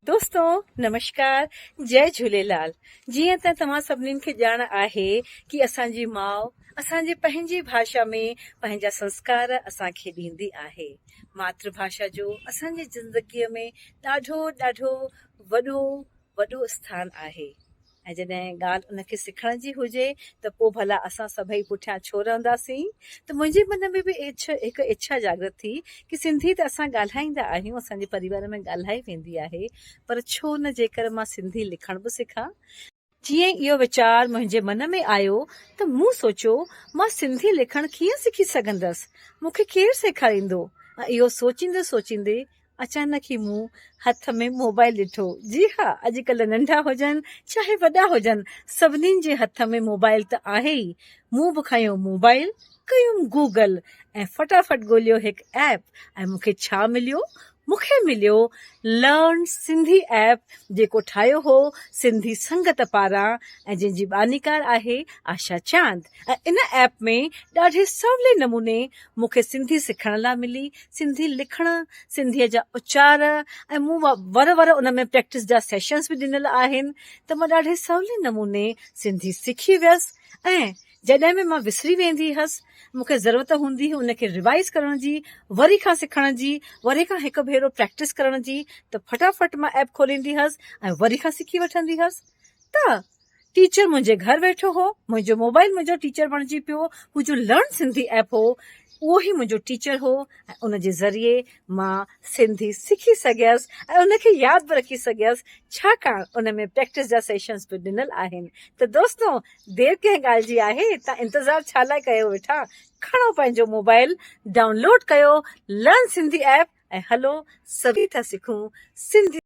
دوستو نمشڪار جئي جهوليلال جيئن ته توهان سڀنين کي ڄاڻ آهي ڪي اسان جي ماء اسان جي پنهنجي ڀاشا ۾ پنهنجا سنسڪار اسان کي ڏيندي آهي ماتر ڀاشا جو اسان جي زندگي ۾ ڏاڍو ڏاڍو وڏو وڏو اسٿان آهي ۽ جڏهن ڳالهه ان کي سکڻ جي هجي ته پوء ڀلا اسان سڀئي پٺيان ڇو رهنداسين؟ ته منهنجي من ۾ به هڪ اڇا جاڳرت ٿي ڪي سنڌي ته اسان ڳالهائيندا آهيون، اسان جي پريوار ۾ ڳالهائي ويندي آهي، پر ڇو نه جيڪر مان سنڌي لکڻ به سکان؟ جيئن ئي اهو ويچار منهنجي من ۾ آيو ته مون سوچيو مان سنڌي لکڻ ڪيئن سکي سگهندس؟ مون کي ڪير سيکاريندو؟ ۽ اهو سوچيندي سوچيندي اچانڪ ئي مون هٿ ۾ موبائل ڏٺو. جي ها اڄڪلهه ننڍا هجن چاهي وڏا هجن سڀنين جي هٿ ۾ موبائل ته آهي ئي. مون به کنيو موبائل، ڪيم گوگل ۽ فٽافٽ ڳوليو هڪ ايپ ۽ مون کي ڇا مليو؟ مون کي مليو لرن سنڌي ايپ جيڪو ٺاهيو هو سنڌي سنگت پاران ۽ جنهن جي بانيڪار آهي آشا چاند ۽ ان ايپ ۾ ڏاڍي سولي نموني مون کي سنڌي سکڻ لا ملي، سنڌي لکڻ، سنڌيء جا اچار ۽ مون ور ور ان ۾ پريڪٽس جا سيشنز به ڏنل آهن ته مان ڏاڍي سولي نموني سنڌي سکي ويس ۽ جڏهن به مان وسري ويندي هيس مون کي ضرورت هوندي هئي ان کي ريوائز ڪرڻ جي، وري کان سکڻ جي، وري کان هڪ ڀيرو پريڪٽس ڪرڻ جي ته فٽافٽ مان ايپ کوليندي هيس ۽ وري کان سکي وٺندي هيس ته ٽيچر منهنجي گهر ويٺو هو، منهنجو موبائل منهنجو ٽيچر بڻجي پيو، هو جو لرن سنڌي ايپ هو اهو ئي منهنجو ٽيچر هو ۽ ان جي ذريعي مان سنڌي سکي سگهيس ۽ ان کي ياد به رکي سگهيس ڇاڪاڻ ان ۾ پريڪٽس جا سيشنز به ڏنل آهن ته دوستو دير ڪنهن ڳالهه جي آهي تان انتظار ڇا لاء ڪيو ويٺا کڻو پنهنجو موبائل ڊائونلوڊ ڪيو لرن سنڌي ايپ ۽ هلو سڀئي ٿا سکون سنڌي.